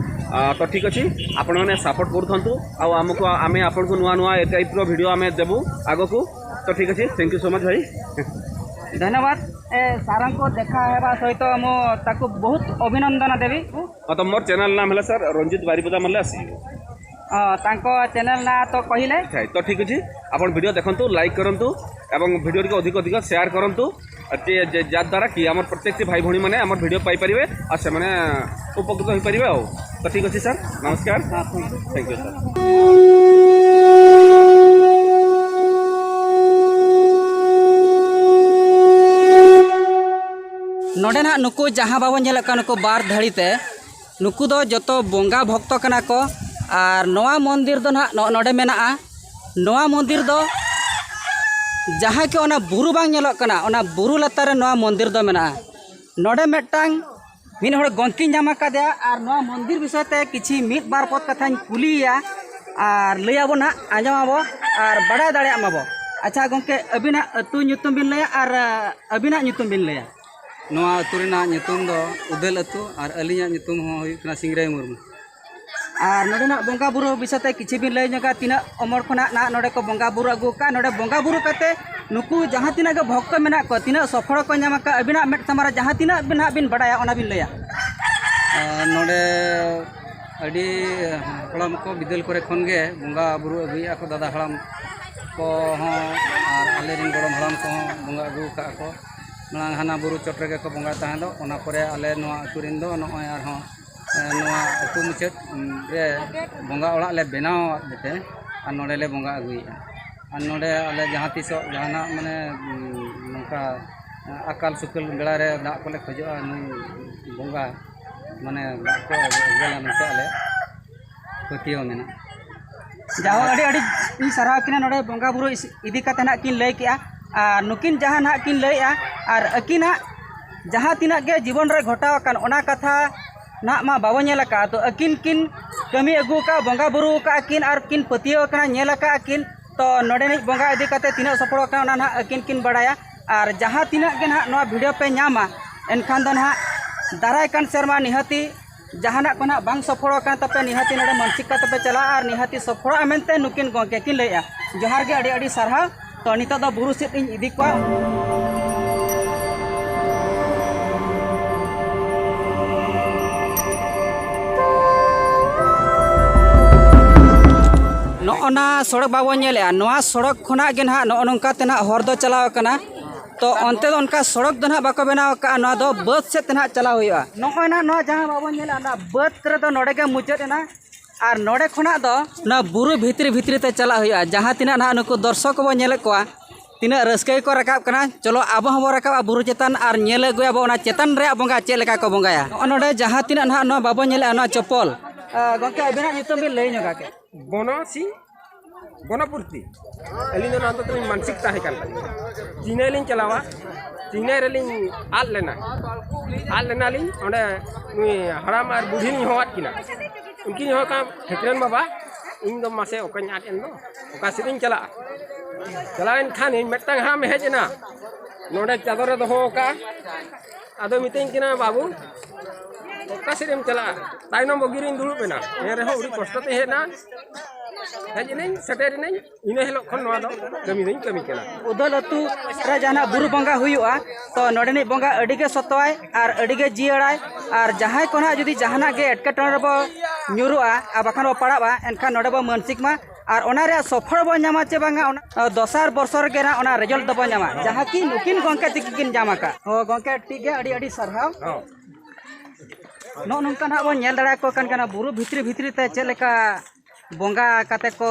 ଆ, ତ ଠିକ୍ ଅଛି, ଆପଣମାନେ ସପୋର୍ଟ କରୁଥାନ୍ତୁ। ଆଉ ଆମକୁ, ଆମେ ଆପଣଙ୍କୁ ନୂଆ ନୂଆ ଏ ଟାଇପ୍ର ଭିଡ଼ିଓ ଆମେ ଦେବୁ ଆଗକୁ। ତ ଠିକ୍ ଅଛି, ଥ୍ୟାଙ୍କ ୟୁ ସୋ ମଚ୍ ଭାଇ। ଧନ୍ୟବାଦ। ଏ ସାରଙ୍କୁ ଦେଖା ହେବା ସହିତ ମୁଁ ତାକୁ ବହୁତ ଅଭିନନ୍ଦନ ଦେବି। ହଁ, ତ ମୋର ଚ୍ୟାନେଲ୍ ନାମ ହେଲା ସାର୍ ରଞ୍ଜିତ ବାରିପଦା ମାରିଲେ ଆସିଯିବ। ହଁ, ତାଙ୍କ ଚ୍ୟାନେଲ୍ ନାଁ ତ କହିଲେ। ଥାଏ। ତ ଠିକ୍ ଅଛି, ଆପଣ ଭିଡ଼ିଓ ଦେଖନ୍ତୁ, ଲାଇକ୍ କରନ୍ତୁ ଏବଂ ଭିଡ଼ିଓଟିକୁ ଅଧିକ ଅଧିକ ସେୟାର କରନ୍ତୁ। ଯେ, ଯେ, ଯାଦ୍ୱାରା କି ଆମର ପ୍ରତ୍ୟେକଟି ଭାଇ ଭଉଣୀମାନେ ଆମର ଭିଡ଼ିଓ ପାଇପାରିବେ ଆଉ ସେମାନେ ଉପକୃତ ହୋଇପାରିବେ ଆଉ। ତ ଠିକ୍ ଅଛି ସାର୍, ନମସ୍କାର। Thank you sir. ᱱᱚᱰᱮ ᱱᱟᱦᱟᱜ ᱱᱩᱠᱩ ᱡᱟᱦᱟᱸ ᱵᱟᱵᱚᱱ ᱧᱮᱞᱮᱫ ᱠᱟᱱ ᱱᱩᱠᱩ ᱵᱟᱨ ᱫᱷᱟᱹᱲᱤ ᱛᱮ, ᱱᱩᱠᱩ ᱫᱚ ᱡᱚᱛᱚ ᱵᱚᱸᱜᱟ ᱵᱷᱚᱠᱛᱚ ᱠᱟᱱᱟ ᱠᱚ᱾ ᱟᱨ ᱱᱚᱣᱟ ᱢᱚᱱᱫᱤᱨ ᱫᱚ ᱱᱟᱦᱟᱜ ᱱᱚᱜᱼᱚ ᱱᱚᱰᱮ ᱢᱮᱱᱟᱜᱼᱟ᱾ ᱱᱚᱣᱟ ᱢᱚᱱᱫᱤᱨ ᱫᱚ ᱡᱟᱦᱟᱸ ᱠᱤ ᱚᱱᱟ ᱵᱩᱨᱩ ᱵᱟᱝ ᱧᱮᱞᱚᱜ ᱠᱟᱱᱟ, ᱚᱱᱟ ᱵᱩᱨᱩ ᱞᱟᱛᱟᱨ ᱨᱮ ᱱᱚᱣᱟ ᱢᱚᱱᱫᱤᱨ ᱫᱚ ᱢᱮᱱᱟᱜᱼᱟ᱾ ᱱᱚᱰᱮ ᱢᱤᱫᱴᱟᱝ ᱢᱤᱫ ᱦᱚᱲ ᱜᱚᱢᱠᱮᱧ ᱧᱟᱢ ᱟᱠᱟᱫᱮᱭᱟ, ᱟᱨ ᱱᱚᱣᱟ ᱢᱚᱱᱫᱤᱨ ᱵᱤᱥᱚᱭ ᱛᱮ ᱠᱤᱪᱷᱤ ᱢᱤᱫ ᱵᱟᱨ ᱯᱚᱫ ᱠᱟᱛᱷᱟᱧ ᱠᱩᱞᱤᱭᱮᱭᱟ ᱟᱨ ᱞᱟᱹᱭ ᱟᱵᱚᱱ ᱦᱟᱸᱜ, ᱟᱸᱡᱚᱢ ᱟᱵᱚ ᱟᱨ ᱵᱟᱲᱟᱭ ᱫᱟᱲᱮᱭᱟᱜ ᱢᱟᱵᱚ᱾ ᱟᱪᱪᱷᱟ ᱜᱚᱢᱠᱮ, ᱟᱹᱵᱤᱱᱟᱜ ᱟᱹᱛᱩ ᱧᱩᱛᱩᱢ ᱵᱤᱱ ᱞᱟᱹᱭᱟ ᱟᱨ, ᱟ, ᱟᱹᱵᱤᱱᱟᱜ ᱧᱩᱛᱩᱢ ᱵᱤᱱ ᱞᱟᱹᱭᱟ᱾ ᱱᱚᱣᱟ ᱟᱹᱛᱩ ᱨᱮᱱᱟᱜ ᱧᱩᱛᱩᱢ ᱫᱚ ᱩᱫᱟᱹᱞ ᱟᱹᱛᱩ ᱟᱨ ᱟᱹᱞᱤᱧᱟᱜ ᱧᱩᱛᱩᱢ ᱦᱚᱸ ᱦᱩᱭᱩᱜ ᱠᱟᱱᱟ ᱥᱤᱝᱨᱟᱹᱭ ᱢᱩᱨᱢᱩ᱾ ᱟᱨ ᱱᱚᱰᱮᱱᱟᱜ ᱵᱚᱸᱜᱟ ᱵᱩᱨᱩ ᱵᱤᱥᱚᱭ ᱛᱮ ᱠᱤᱪᱷᱤ ᱵᱤᱱ ᱞᱟᱹᱭ ᱧᱚᱜᱟ, ᱛᱤᱱᱟᱹᱜ ᱩᱢᱮᱨ ᱠᱷᱚᱱᱟᱜ ᱱᱟᱦᱟᱜ ᱱᱚᱰᱮ ᱠᱚ ᱵᱚᱸᱜᱟ ᱵᱩᱨᱩ ᱟᱹᱜᱩ ᱟᱠᱟᱫᱼᱟ? ᱱᱚᱰᱮ ᱵᱚᱸᱜᱟ ᱵᱩᱨᱩ ᱠᱟᱛᱮ ᱱᱩᱠᱩ ᱡᱟᱦᱟᱸ ᱛᱤᱱᱟᱹᱜ ᱜᱮ ᱵᱷᱚᱠᱛᱚ ᱢᱮᱱᱟᱜ ᱠᱚᱣᱟ, ᱛᱤᱱᱟᱹᱜ ᱥᱚᱯᱷᱚᱞ ᱠᱚ ᱧᱟᱢ ᱟᱠᱟᱫᱼᱟ? ᱟᱹᱵᱤᱱᱟᱜ ᱢᱮᱫ ᱥᱟᱢᱟᱝ ᱨᱮ ᱡᱟᱦᱟᱸ ᱛᱤᱱᱟᱹᱜ ᱵᱤᱱ ᱱᱟᱦᱟᱜ ᱵᱤᱱ ᱵᱟᱲᱟᱭᱟ, ᱚᱱᱟ ᱵᱤᱱ ᱞᱟᱹᱭᱟ᱾ ᱟᱨ ᱱᱚᱰᱮ ᱟᱹᱰᱤ ᱦᱟᱯᱲᱟᱢ ᱠᱚ ᱵᱤᱫᱟᱹᱞ ᱠᱚᱨᱮ ᱠᱷᱚᱱ ᱜᱮ ᱵᱚᱸᱜᱟ ᱵᱩᱨᱩ ᱟᱹᱜᱩᱭᱮᱫᱼᱟ ᱠᱚ, ᱫᱟᱫᱟ ᱦᱟᱲᱟᱢ ᱠᱚᱦᱚᱸ ᱟᱨ ᱟᱞᱮᱨᱮᱱ ᱜᱚᱲᱚᱢ ᱦᱟᱲᱟᱢ ᱠᱚᱦᱚᱸ ᱵᱚᱸᱜᱟ ᱟᱹᱜᱩ ᱟᱠᱟᱫᱼᱟ ᱠᱚ᱾ ᱢᱟᱲᱟᱝ ᱦᱟᱱᱟ ᱵᱩᱨᱩ ᱪᱚᱴ ᱨᱮᱜᱮ ᱠᱚ ᱵᱚᱸᱜᱟ ᱛᱟᱦᱮᱸ ᱫᱚ, ᱚᱱᱟ ᱯᱚᱨᱮ ᱟᱞᱮ ᱱᱚᱣᱟ ᱟᱹᱛᱩ ᱨᱮᱱ ᱫᱚ ᱱᱚᱜᱼᱚᱭ ᱟᱨᱦᱚᱸ, ᱮ, ᱱᱚᱣᱟ ᱟᱹᱛᱩ ᱢᱩᱪᱟᱹᱫ, ᱩᱢ, ᱨᱮ ᱵᱚᱸᱜᱟ ᱚᱲᱟᱜ ᱞᱮ ᱵᱮᱱᱟᱣ ᱟᱫ ᱛᱮ ᱟᱨ ᱱᱚᱰᱮ ᱞᱮ ᱵᱚᱸᱜᱟ ᱟᱹᱜᱩᱭᱮᱫᱼᱟ᱾ ᱟᱨ ᱱᱚᱰᱮ ᱟᱞᱮ ᱡᱟᱦᱟᱸ ᱛᱤᱥᱚᱜ ᱡᱟᱦᱟᱱᱟᱜ ᱢᱟᱱᱮ, ᱩᱢ, ᱱᱚᱝᱠᱟ, ᱮ, ᱟᱠᱟᱞ ᱥᱩᱠᱟᱹᱞ ᱵᱮᱲᱟ ᱨᱮ ᱫᱟᱜ ᱠᱚᱞᱮ ᱠᱷᱚᱡᱚᱜᱼᱟ, ᱱᱩᱭ ᱵᱚᱸᱜᱟ ᱢᱟᱱᱮ ᱫᱟᱜ ᱠᱚ ᱟᱹᱜᱩᱭᱟ ᱢᱮᱱᱛᱮ ᱟᱞᱮ ᱯᱟᱹᱛᱭᱟᱹᱣ ᱢᱮᱱᱟᱜᱼᱟ᱾ ᱡᱟᱦᱳ, ᱟᱹᱰᱤ ᱟᱹᱰᱤ ᱤᱧ ᱥᱟᱨᱦᱟᱣ ᱠᱤᱱᱟ ᱱᱚᱰᱮ ᱵᱚᱸᱜᱟ ᱵᱩᱨᱩ ᱤᱥ-, ᱤᱫᱤ ᱠᱟᱛᱮ ᱱᱟᱦᱟᱜ ᱠᱤᱱ ᱞᱟᱹᱭ ᱠᱮᱜᱼᱟ᱾ ᱟᱨ ᱱᱩᱠᱤᱱ ᱡᱟᱦᱟᱸ ᱱᱟᱦᱟᱜ ᱠᱤᱱ ᱞᱟᱹᱭᱮᱜᱼᱟ, ᱟᱨ ᱟᱹᱠᱤᱱᱟᱜ ᱡᱟᱦᱟᱸ ᱛᱤᱱᱟᱹᱜ ᱜᱮ ᱡᱤᱵᱚᱱ ᱨᱮ ᱜᱷᱚᱴᱟᱣ ᱟᱠᱟᱱ ᱚᱱᱟ ᱠᱟᱛᱷᱟ ᱱᱟᱦᱟᱜ ᱢᱟ ᱵᱟᱵᱚ ᱧᱮᱞ ᱟᱠᱟᱫᱼᱟ᱾ ᱛᱚ ᱟᱹᱠᱤᱱ ᱠᱤᱱ ᱠᱟᱹᱢᱤ ᱟᱹᱜᱩ ᱟᱠᱟᱫᱼᱟ, ᱵᱚᱸᱜᱟ ᱵᱩᱨᱩ ᱟᱠᱟᱫᱼᱟ ᱠᱤᱱ ᱟᱨ ᱠᱤᱱ ᱯᱟᱹᱛᱭᱟᱹᱣ ᱟᱠᱟᱱᱟ, ᱧᱮᱞ ᱟᱠᱟᱫᱼᱟ ᱠᱤᱱ᱾ ᱛᱚ ᱱᱚᱰᱮᱱᱤᱡ ᱵᱚᱸᱜᱟ ᱤᱫᱤ ᱠᱟᱛᱮ ᱛᱤᱱᱟᱹᱜ ᱥᱚᱯᱷᱚᱞ ᱟᱠᱟᱱᱟ ᱚᱱᱟ ᱱᱟᱦᱟᱜ ᱟᱹᱠᱤᱱ ᱠᱤᱱ ᱵᱟᱲᱟᱭᱟ᱾ ᱟᱨ ᱡᱟᱦᱟᱸ ᱛᱤᱱᱟᱹᱜ ᱜᱮ ᱱᱟᱦᱟᱜ ᱱᱚᱣᱟ video ᱯᱮ ᱧᱟᱢᱟ, ᱮᱱᱠᱷᱟᱱ ᱫᱚ ᱱᱟᱦᱟᱜ ᱫᱟᱨᱟᱭ ᱠᱟᱱ ᱥᱮᱨᱢᱟ ᱱᱤᱦᱟᱹᱛᱤ ᱡᱟᱦᱟᱱᱟᱜ ᱠᱚ ᱱᱟᱦᱟᱜ ᱵᱟᱝ ᱥᱚᱯᱷᱚᱞ ᱟᱠᱟᱱ ᱛᱟᱯᱮ, ᱱᱤᱦᱟᱹᱛᱤ ᱱᱚᱰᱮ ᱢᱟᱱᱥᱤᱠ ᱠᱟᱛᱮ ᱯᱮ ᱪᱟᱞᱟᱜᱼᱟ ᱟᱨ ᱱᱤᱦᱟᱹᱛᱤ ᱥᱚᱯᱷᱚᱞᱚᱜᱼᱟ ᱢᱮᱱᱛᱮ ᱱᱩᱠᱤᱱ ᱜᱚᱢᱠᱮ ᱠᱤᱱ ᱞᱟᱹᱭᱮᱜᱼᱟ᱾ ᱡᱚᱦᱟᱨ ᱜᱮ, ᱟᱹᱰᱤ ᱟᱹᱰᱤ ᱥᱟᱨᱦᱟᱣ᱾ ᱛᱚ ᱱᱤᱛᱚᱜ ᱫᱚ ᱵᱩᱨᱩ ᱥᱮᱫ ᱤᱧ ᱤᱫᱤ ᱠᱚᱣᱟ᱾ ᱱᱚᱜᱼᱚ ᱱᱟ ᱥᱚᱲᱚᱠ ᱵᱟᱵᱚᱱ ᱧᱮᱞᱮᱜᱼᱟ, ᱱᱚᱣᱟ ᱥᱚᱲᱚᱠ ᱠᱷᱚᱱᱟᱜ ᱜᱮ ᱱᱟᱦᱟᱜ ᱱᱚᱜᱼᱚ ᱱᱚᱝᱠᱟ ᱛᱮ ᱱᱟᱦᱟᱜ ᱦᱚᱨ ᱫᱚ ᱪᱟᱞᱟᱣ ᱟᱠᱟᱱᱟ᱾ ᱛᱚ ᱚᱱᱛᱮ ᱫᱚ ᱚᱱᱠᱟ ᱥᱚᱲᱚᱠ ᱫᱚ ᱱᱟᱦᱟᱜ ᱵᱟᱠᱚ ᱵᱮᱱᱟᱣ ᱟᱠᱟᱫᱼᱟ, ᱱᱚᱣᱟ ᱫᱚ ᱵᱟᱹᱫᱽ ᱥᱮᱫ ᱛᱮ ᱱᱟᱦᱟᱜ ᱪᱟᱞᱟᱣ ᱦᱩᱭᱩᱜᱼᱟ᱾ ᱱᱚᱜᱼᱚᱭ ᱱᱟᱦᱟᱜ ᱱᱚᱣᱟ ᱡᱟᱦᱟᱸ ᱵᱟᱵᱚᱱ ᱧᱮᱞᱟ, ᱚᱱᱟ ᱵᱟᱹᱫᱽ ᱨᱮᱫᱚ ᱱᱚᱰᱮ ᱜᱮ ᱢᱩᱪᱟᱹᱫ ᱮᱱᱟ᱾ ᱟᱨ ᱱᱚᱰᱮ ᱠᱷᱚᱱᱟᱜ ᱫᱚ ᱚᱱᱟ ᱵᱩᱨᱩ ᱵᱷᱤᱛᱨᱤ ᱵᱷᱤᱛᱨᱤ ᱛᱮ ᱪᱟᱞᱟᱜ ᱦᱩᱭᱩᱜᱼᱟ᱾ ᱡᱟᱦᱟᱸ ᱛᱤᱱᱟᱹᱜ ᱱᱟᱦᱟᱜ ᱱᱩᱠᱩ ᱫᱚᱨᱥᱚᱠ ᱠᱚᱵᱚᱱ ᱧᱮᱞᱮᱫ ᱠᱚᱣᱟ, ᱛᱤᱱᱟᱹᱜ ᱨᱟᱹᱥᱠᱟᱹ ᱜᱮᱠᱚ ᱨᱟᱠᱟᱵ ᱠᱟᱱᱟ᱾ ᱪᱚᱞᱚ, ᱟᱵᱚ ᱦᱚᱸᱵᱚᱱ ᱨᱟᱠᱟᱵᱼᱟ ᱵᱩᱨᱩ ᱪᱮᱛᱟᱱ ᱟᱨ ᱧᱮᱞ ᱟᱹᱜᱩᱭᱟᱵᱚᱱ ᱚᱱᱟ ᱪᱮᱛᱟᱱ ᱨᱮᱭᱟᱜ ᱵᱚᱸᱜᱟ ᱪᱮᱫ ᱞᱮᱠᱟ ᱠᱚ ᱵᱚᱸᱜᱟᱭᱟ᱾ ᱱᱚᱜᱼᱚ ᱱᱚᱰᱮ ᱡᱟᱦᱟᱸ ᱛᱤᱱᱟᱹᱜ ᱱᱟᱦᱟᱜ ᱱᱚᱣᱟ ᱵᱟᱵᱚᱱ ᱧᱮᱞᱮᱜᱼᱟ, ᱱᱚᱣᱟ ᱪᱚᱯᱚᱞ᱾ ᱟ, ᱜᱚᱢᱠᱮ, ᱟᱹᱵᱤᱱᱟᱜ ᱧᱩᱛᱩᱢ ᱵᱤᱱ ᱞᱟᱹᱭ ᱧᱚᱜᱟ ᱠᱮ? ᱵᱚᱱᱚ ᱥᱤᱝ, ᱵᱚᱱᱚᱯᱩᱨᱛᱤ᱾ ᱟᱹᱞᱤᱧ ᱫᱚ ᱱᱚᱣᱟ ᱫᱚ ᱛᱟᱹᱞᱤᱧ ᱢᱟᱱᱥᱤᱠ ᱛᱟᱦᱮᱸ ᱠᱟᱱ ᱛᱟᱹᱞᱤᱧᱟ᱾ ᱪᱮᱱᱱᱟᱭ ᱞᱤᱧ ᱪᱟᱞᱟᱣᱟ, ᱪᱮᱱᱱᱟᱭ ᱨᱮᱞᱤᱧ ᱟᱫ ᱞᱮᱱᱟ᱾ ᱟᱫ ᱞᱮᱱᱟᱞᱤᱧ, ᱚᱸᱰᱮ ᱱᱩᱭ ᱦᱟᱲᱟᱢ ᱟᱨ ᱵᱩᱰᱷᱤ ᱞᱤᱧ ᱦᱚᱦᱚᱣᱟᱫ ᱠᱤᱱᱟ᱾ ᱩᱱᱠᱤᱱ ᱦᱚᱦᱚ ᱠᱟᱱ, "ᱴᱷᱟᱹᱠᱨᱟᱹᱱ ᱵᱟᱵᱟ, ᱤᱧ ᱫᱚ ᱢᱟᱥᱮ ᱚᱠᱟᱧ ᱟᱫ ᱮᱱ ᱫᱚ, ᱚᱠᱟ ᱥᱮᱫ ᱤᱧ ᱪᱟᱞᱟᱜᱼᱟ?" ᱪᱟᱞᱟᱣᱮᱱ ᱠᱷᱟᱱ ᱤᱧ ᱢᱤᱫᱴᱟᱝ ᱦᱟᱲᱟᱢᱮ ᱦᱮᱡ ᱮᱱᱟ, ᱱᱚᱰᱮ ᱪᱟᱫᱚᱨᱮ ᱫᱚᱦᱚ ᱟᱠᱟᱫᱼᱟ᱾ ᱟᱫᱚ ᱢᱤᱛᱟᱹᱧ ᱠᱟᱱᱟ, "ᱵᱟᱹᱵᱩ, ᱚᱠᱟ ᱥᱮᱫ ᱮᱢ ᱪᱟᱞᱟᱜᱼᱟ?" ᱛᱟᱭᱱᱚᱢ ᱵᱚᱜᱤ ᱨᱤᱧ ᱫᱩᱲᱩᱵ ᱮᱱᱟ, ᱮᱱ ᱨᱮᱦᱚᱸ ᱟᱹᱰᱤ ᱠᱚᱥᱴᱚ ᱛᱮ ᱦᱮᱡ ᱮᱱᱟ, ᱦᱮᱡ ᱮᱱᱟᱹᱧ, ᱥᱮᱴᱮᱨ ᱮᱱᱟᱹᱧ᱾ ᱤᱱᱟᱹ ᱦᱤᱞᱳᱜ ᱠᱷᱚᱱ ᱱᱚᱣᱟ ᱫᱚ ᱠᱟᱹᱢᱤ ᱫᱚᱧ ᱠᱟᱹᱢᱤ ᱠᱟᱱᱟ᱾ ᱩᱫᱟᱹᱞ ᱟᱹᱛᱩ ᱨᱮ ᱡᱟᱦᱟᱱᱟᱜ ᱵᱩᱨᱩ ᱵᱚᱸᱜᱟ ᱦᱩᱭᱩᱜᱼᱟ, ᱛᱚ ᱱᱚᱰᱮᱱᱤᱡ ᱵᱚᱸᱜᱟ ᱟᱹᱰᱤ ᱜᱮ ᱥᱚᱛᱚᱣᱟᱭ ᱟᱨ ᱟᱹᱰᱤ ᱜᱮ ᱡᱤᱭᱟᱹᱲᱟᱭ᱾ ᱟᱨ ᱡᱟᱦᱟᱸᱭ ᱠᱚ ᱱᱟᱦᱟᱜ ᱡᱩᱫᱤ ᱡᱟᱦᱟᱱᱟᱜ ᱜᱮ ᱮᱴᱠᱮᱴᱚᱬᱮ ᱨᱮᱵᱚ ᱧᱩᱨᱩᱜᱼᱟ ᱟᱨ ᱵᱟᱠᱷᱟᱱ ᱵᱚ ᱯᱟᱲᱟᱜᱼᱟ, ᱮᱱᱠᱷᱟᱱ ᱱᱚᱰᱮ ᱵᱚ ᱢᱟᱹᱱᱥᱤᱠ ᱢᱟ ᱟᱨ ᱚᱱᱟ ᱨᱮᱭᱟᱜ ᱥᱚᱯᱷᱚᱞ ᱵᱚ ᱧᱟᱢᱟ ᱪᱮ ᱵᱟᱝᱟ, ᱚᱱᱟ ᱫᱚᱥᱟᱨ ᱵᱚᱨᱥᱚ ᱨᱮᱜᱮ ᱱᱟᱦᱟᱜ ᱚᱱᱟ ᱨᱮᱡᱟᱞᱴ ᱫᱚᱵᱚ ᱧᱟᱢᱟ, ᱡᱟᱦᱟᱸ ᱠᱤ ᱱᱩᱠᱤᱱ ᱜᱚᱢᱠᱮ ᱛᱤᱠᱤᱱ ᱠᱤᱱ ᱧᱟᱢ ᱟᱠᱟᱫ᱾ ᱦᱚᱸ ᱜᱚᱢᱠᱮ, ᱴᱷᱤᱠ ᱜᱮᱭᱟ, ᱟᱹᱰᱤ ᱟᱹᱰᱤ ᱥᱟᱨᱦᱟᱣ᱾ ᱦᱚᱸ᱾ ᱱᱚᱜᱼᱚ ᱱᱚᱝᱠᱟ ᱱᱟᱦᱟᱜ ᱵᱚᱱ ᱧᱮᱞ ᱫᱟᱲᱮᱭᱟᱠᱚ ᱠᱟᱱ ᱠᱟᱱᱟ ᱵᱩᱨᱩ ᱵᱷᱤᱛᱨᱤ ᱵᱷᱤᱛᱨᱤ ᱛᱮ ᱪᱮᱫ ᱞᱮᱠᱟ ᱵᱚᱸᱜᱟ ᱠᱟᱛᱮ ᱠᱚ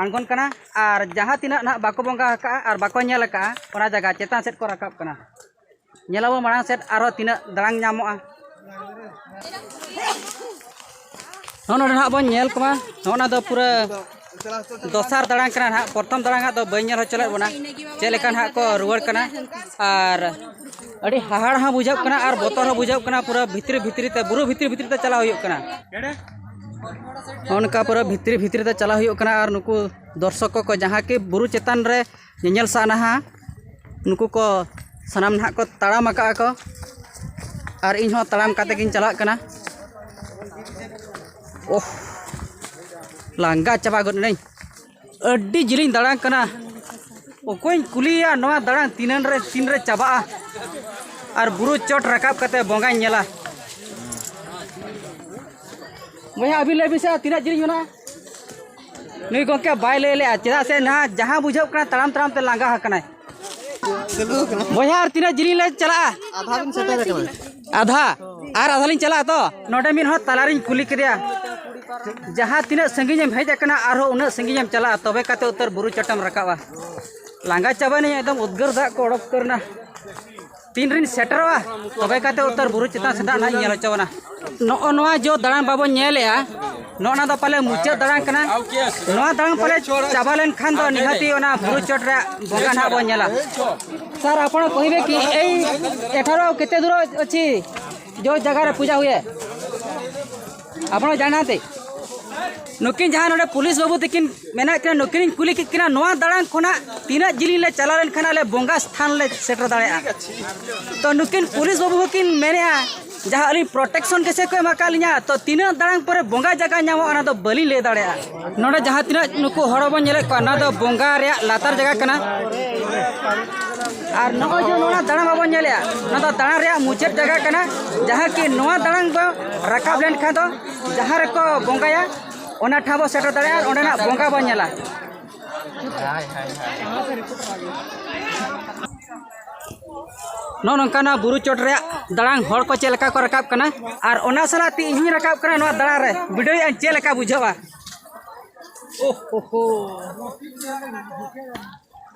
ᱟᱬᱜᱚᱱ ᱠᱟᱱᱟ᱾ ᱟᱨ ᱡᱟᱦᱟᱸ ᱛᱤᱱᱟᱹᱜ ᱱᱟᱦᱟᱜ ᱵᱟᱠᱚ ᱵᱚᱸᱜᱟ ᱟᱠᱟᱜᱼᱟ ᱟᱨ ᱵᱟᱠᱚ ᱧᱮᱞ ᱟᱠᱟᱜᱼᱟ, ᱚᱱᱟ ᱡᱟᱭᱜᱟ ᱪᱮᱛᱟᱱ ᱥᱮᱫ ᱠᱚ ᱨᱟᱠᱟᱵ ᱠᱟᱱᱟ᱾ ᱧᱮᱞᱟᱵᱚᱱ ᱢᱟᱲᱟᱝ ᱥᱮᱫ ᱟᱨᱦᱚᱸ ᱛᱤᱱᱟᱹᱜ ᱫᱟᱲᱟᱝ ᱧᱟᱢᱚᱜᱼᱟ᱾ ᱱᱚᱜᱼᱚ ᱱᱚᱰᱮ ᱱᱟᱦᱟᱜ ᱵᱚᱱ ᱧᱮᱞ ᱠᱚᱢᱟ, ᱱᱚᱜᱼᱚ ᱱᱟ ᱫᱚ ᱯᱩᱨᱟᱹ ᱫᱚᱥᱟᱨ ᱫᱟᱲᱟᱝ ᱠᱟᱱᱟ ᱱᱟᱦᱟᱜ᱾ ᱯᱨᱚᱛᱷᱚᱢ ᱫᱟᱲᱟᱝ ᱦᱟᱸᱜ ᱫᱚ ᱵᱟᱹᱧ ᱧᱮᱞ ᱦᱚᱪᱚ ᱞᱮᱫ ᱵᱚᱱᱟ, ᱪᱮᱫ ᱞᱮᱠᱟ ᱱᱟᱦᱟᱜ ᱠᱚ ᱨᱩᱣᱟᱹᱲ ᱠᱟᱱᱟ᱾ ᱟᱨ ᱟᱹᱰᱤ ᱦᱟᱦᱟᱲ ᱦᱚᱸ ᱵᱩᱡᱷᱟᱹᱜ ᱠᱟᱱᱟ ᱟᱨ ᱵᱚᱛᱚᱨ ᱦᱚᱸ ᱵᱩᱡᱷᱟᱹᱜ ᱠᱟᱱᱟ᱾ ᱯᱩᱨᱟᱹ ᱵᱷᱤᱛᱨᱤ ᱵᱷᱤᱛᱨᱤ ᱛᱮ, ᱵᱩᱨᱩ ᱵᱷᱤᱛᱨᱤ ᱵᱷᱤᱛᱨᱤ ᱛᱮ ᱪᱟᱞᱟᱣ ᱦᱩᱭᱩᱜ ᱠᱟᱱᱟ᱾ ᱱᱚᱜᱼᱚ ᱱᱚᱝᱠᱟ ᱯᱩᱨᱟᱹ ᱵᱷᱤᱛᱨᱤ ᱵᱷᱤᱛᱨᱤ ᱛᱮ ᱪᱟᱞᱟᱣ ᱦᱩᱭᱩᱜ ᱠᱟᱱᱟ᱾ ᱟᱨ ᱱᱩᱠᱩ ᱫᱚᱨᱥᱚᱠ ᱠᱚ, ᱡᱟᱦᱟᱸ ᱠᱤ ᱵᱩᱨᱩ ᱪᱮᱛᱟᱱ ᱨᱮ ᱧᱮᱧᱮᱞ ᱥᱟᱱᱟᱣᱟ, ᱱᱩᱠᱩ ᱠᱚ ᱥᱟᱱᱟᱢ ᱱᱟᱦᱟᱜ ᱠᱚ ᱛᱟᱲᱟᱢ ᱟᱠᱟᱫᱼᱟ ᱠᱚ᱾ ᱟᱨ ᱤᱧ ᱦᱚᱸ ᱛᱟᱲᱟᱢ ᱠᱟᱛᱮ ᱜᱤᱧ ᱪᱟᱞᱟᱜ ᱠᱟᱱᱟ᱾ ᱳᱦ, ᱞᱟᱸᱜᱟ ᱪᱟᱵᱟ ᱜᱚᱫ ᱮᱱᱟᱹᱧ᱾ ᱟᱹᱰᱤ ᱡᱤᱞᱤᱧ ᱫᱟᱲᱟᱱ ᱠᱟᱱᱟ᱾ ᱚᱠᱚᱭᱤᱧ ᱠᱩᱞᱤᱭᱮᱭᱟ, ᱱᱚᱣᱟ ᱫᱟᱲᱟᱱ ᱛᱤᱱᱟᱹᱱ ᱨᱮ, ᱛᱤᱱ ᱨᱮ ᱪᱟᱵᱟᱜᱼᱟ? ᱟᱨ ᱵᱩᱨᱩ ᱪᱚᱴ ᱨᱟᱠᱟᱵ ᱠᱟᱛᱮ ᱵᱚᱸᱜᱟᱧ ᱧᱮᱞᱟ᱾ ᱵᱚᱭᱦᱟ, ᱟᱹᱵᱤᱱ ᱞᱟᱹᱭ ᱵᱤᱱ ᱥᱮ, ᱛᱤᱱᱟᱹᱜ ᱡᱤᱞᱤᱧ ᱢᱮᱱᱟᱜᱼᱟ? ᱱᱩᱭ ᱜᱚᱢᱠᱮ ᱵᱟᱭ ᱞᱟᱹᱭ ᱞᱮᱜᱼᱟ, ᱪᱮᱫᱟᱜ ᱥᱮ ᱱᱟᱦᱟᱜ ᱡᱟᱦᱟᱸ ᱵᱩᱡᱷᱟᱹᱜ ᱠᱟᱱᱟ, ᱛᱟᱲᱟᱢ ᱛᱟᱲᱟᱢ ᱛᱮ ᱞᱟᱸᱜᱟ ᱟᱠᱟᱱᱟᱭ᱾ ᱵᱚᱭᱦᱟ, ᱟᱨ ᱛᱤᱱᱟᱹᱜ ᱡᱤᱞᱤᱧ ᱞᱮ ᱪᱟᱞᱟᱜᱼᱟ? ᱟᱫᱷᱟ ᱵᱤᱱ ᱥᱮᱴᱮᱨ ᱟᱠᱟᱱᱟ᱾ ᱟᱫᱷᱟ? ᱟᱨ ᱟᱫᱷᱟ ᱞᱤᱧ ᱪᱟᱞᱟᱜᱼᱟ ᱛᱚ? ᱱᱚᱰᱮ ᱢᱤᱫ ᱦᱚᱲ ᱛᱟᱞᱟᱨᱤᱧ ᱠᱩᱞᱤ ᱠᱮᱫᱮᱭᱟ, ᱡᱟᱦᱟᱸ ᱛᱤᱱᱟᱹᱜ ᱥᱟᱺᱜᱤᱧ ᱮᱢ ᱦᱮᱡ ᱟᱠᱟᱱᱟ, ᱟᱨᱦᱚᱸ ᱩᱱᱟᱹᱜ ᱥᱟᱺᱜᱤᱧ ᱮᱢ ᱪᱟᱞᱟᱜᱼᱟ, ᱛᱚᱵᱮ ᱠᱟᱛᱮ ᱩᱛᱟᱹᱨ ᱵᱩᱨᱩ ᱪᱚᱴᱮᱢ ᱨᱟᱠᱟᱵᱼᱟ᱾ ᱞᱟᱸᱜᱟ ᱪᱟᱵᱟᱭᱮᱱᱟᱹᱧ, ᱮᱠᱫᱚᱢ ᱩᱫᱽᱜᱟᱹᱨ ᱫᱟᱜ ᱠᱚ ᱚᱰᱚᱠ ᱩᱛᱟᱹᱨ ᱮᱱᱟ᱾ ᱛᱤᱱ ᱨᱤᱧ ᱥᱮᱴᱮᱨᱚᱜᱼᱟ, ᱛᱚᱵᱮ ᱠᱟᱛᱮ ᱩᱛᱟᱹᱨ ᱵᱩᱨᱩ ᱪᱮᱛᱟᱱ ᱥᱮᱫ ᱦᱟᱸᱜ ᱤᱧ ᱧᱮᱞ ᱦᱚᱪᱚ ᱵᱚᱱᱟ᱾ ᱱᱚᱜᱼᱚ ᱱᱚᱣᱟ ᱡᱚ ᱫᱟᱬᱟᱱ ᱵᱟᱵᱚᱱ ᱧᱮᱞᱮᱜᱼᱟ, ᱱᱚᱜᱼᱚ ᱱᱟ ᱫᱚ ᱯᱟᱞᱮ ᱢᱩᱪᱟᱹᱫ ᱫᱟᱬᱟᱱ ᱠᱟᱱᱟ᱾ ᱱᱚᱣᱟ ᱫᱟᱬᱟᱱ ᱯᱟᱞᱮ ᱪᱟᱵᱟ ᱞᱮᱱᱠᱷᱟᱱ ᱫᱚ ᱱᱤᱦᱟᱹᱛᱤ ᱚᱱᱟ ᱵᱩᱨᱩ ᱪᱚᱴ ᱨᱮᱭᱟᱜ ᱵᱚᱸᱜᱟ ᱱᱟᱦᱟᱜ ᱵᱚᱱ ᱧᱮᱞᱟ᱾ ᱥᱟᱨ, ଆପଣ କହିବେ କି ଏଇ ଏଠାରୁ ଆଉ କେତେ ଦୂର ଅଛି ଯୋଉ ଜାଗାରେ ପୂଜା ହୁଏ? ଆପଣ ଜାଣିନାହାନ୍ତି? ᱱᱩᱠᱤᱱ ᱡᱟᱦᱟᱸ ᱱᱚᱰᱮ ᱯᱩᱞᱤᱥ ᱵᱟᱹᱵᱩ ᱛᱟᱹᱠᱤᱱ ᱢᱮᱱᱟᱜ ᱠᱤᱱᱟ, ᱱᱩᱠᱤᱱᱤᱧ ᱠᱩᱞᱤ ᱠᱮᱫ ᱠᱤᱱᱟ, ᱱᱚᱣᱟ ᱫᱟᱬᱟᱱ ᱠᱷᱚᱱᱟᱜ ᱛᱤᱱᱟᱹᱜ ᱡᱤᱞᱤᱧ ᱞᱮ ᱪᱟᱞᱟᱣ ᱞᱮᱱᱠᱷᱟᱱ ᱟᱞᱮ ᱵᱚᱸᱜᱟ ᱥᱛᱷᱟᱱ ᱞᱮ ᱥᱮᱴᱮᱨ ᱫᱟᱲᱮᱭᱟᱜᱼᱟ᱾ ᱛᱚ ᱱᱩᱠᱤᱱ ᱯᱩᱞᱤᱥ ᱵᱟᱹᱵᱩ ᱦᱚᱸᱠᱤᱱ ᱢᱮᱱᱮᱜᱼᱟ, ᱡᱟᱦᱟᱸ ᱟᱹᱞᱤᱧ ᱯᱨᱚᱴᱮᱠᱥᱚᱱ ᱠᱮᱥᱮ ᱠᱚ ᱮᱢ ᱟᱠᱟᱫ ᱞᱤᱧᱟ, ᱛᱚ ᱛᱤᱱᱟᱹᱜ ᱫᱟᱬᱟᱱ ᱯᱚᱨᱮ ᱵᱚᱸᱜᱟ ᱡᱟᱭᱜᱟ ᱧᱟᱢᱚᱜᱼᱟ, ᱚᱱᱟ ᱫᱚ ᱵᱟᱹᱞᱤᱧ ᱞᱟᱹᱭ ᱫᱟᱲᱮᱭᱟᱜᱼᱟ᱾ ᱱᱚᱰᱮ ᱡᱟᱦᱟᱸ ᱛᱤᱱᱟᱹᱜ ᱱᱩᱠᱩ ᱦᱚᱲ ᱵᱚᱱ ᱧᱮᱞᱮᱫ ᱠᱚᱣᱟ, ᱱᱚᱣᱟ ᱫᱚ ᱵᱚᱸᱜᱟ ᱨᱮᱭᱟᱜ ᱞᱟᱛᱟᱨ ᱡᱟᱭᱜᱟ ᱠᱟᱱᱟ᱾ ᱟᱨ ᱱᱚᱜᱼᱚᱭ ᱡᱮ ᱱᱚᱣᱟ ᱫᱟᱬᱟ ᱵᱟᱵᱚᱱ ᱧᱮᱞᱮᱜᱼᱟ, ᱱᱚᱣᱟ ᱫᱚ ᱫᱟᱬᱟ ᱨᱮᱭᱟᱜ ᱢᱩᱪᱟᱹᱫ ᱡᱟᱭᱜᱟ ᱠᱟᱱᱟ, ᱡᱟᱦᱟᱸ ᱠᱤ ᱱᱚᱣᱟ ᱫᱟᱬᱟᱱ ᱵᱚ ᱨᱟᱠᱟᱵ ᱞᱮᱱᱠᱷᱟᱱ ᱫᱚ ᱡᱟᱦᱟᱸ ᱨᱮᱠᱚ ᱵᱚᱸᱜᱟᱭᱟ, ᱚᱱᱟ ᱴᱷᱟᱶ ᱵᱚ ᱥᱮᱴᱮᱨ ᱫᱟᱲᱮᱭᱟᱜᱼᱟ ᱟᱨ ᱚᱸᱰᱮᱱᱟᱜ ᱵᱚᱸᱜᱟ ᱵᱚᱱ ᱧᱮᱞᱟ᱾ ᱱᱚᱜᱼᱚ ᱱᱚᱝᱠᱟᱱᱟᱜ ᱵᱩᱨᱩ ᱪᱚᱴ ᱨᱮᱭᱟᱜ ᱫᱟᱬᱟᱱ ᱦᱚᱲ ᱠᱚ ᱪᱮᱫ ᱞᱮᱠᱟ ᱠᱚ ᱨᱟᱠᱟᱵ ᱠᱟᱱᱟ, ᱟᱨ ᱚᱱᱟ ᱥᱟᱞᱟᱜ ᱛᱮ ᱤᱧ ᱦᱚᱸᱧ ᱨᱟᱠᱟᱵ ᱠᱟᱱᱟ ᱱᱚᱣᱟ ᱫᱟᱬᱟ ᱨᱮ᱾ ᱵᱤᱰᱟᱹᱣᱮᱫᱼᱟᱹᱧ ᱪᱮᱫ ᱞᱮᱠᱟ ᱵᱩᱡᱷᱟᱹᱜᱼᱟ᱾ ᱳᱦ ᱦᱳ ᱦᱳ᱾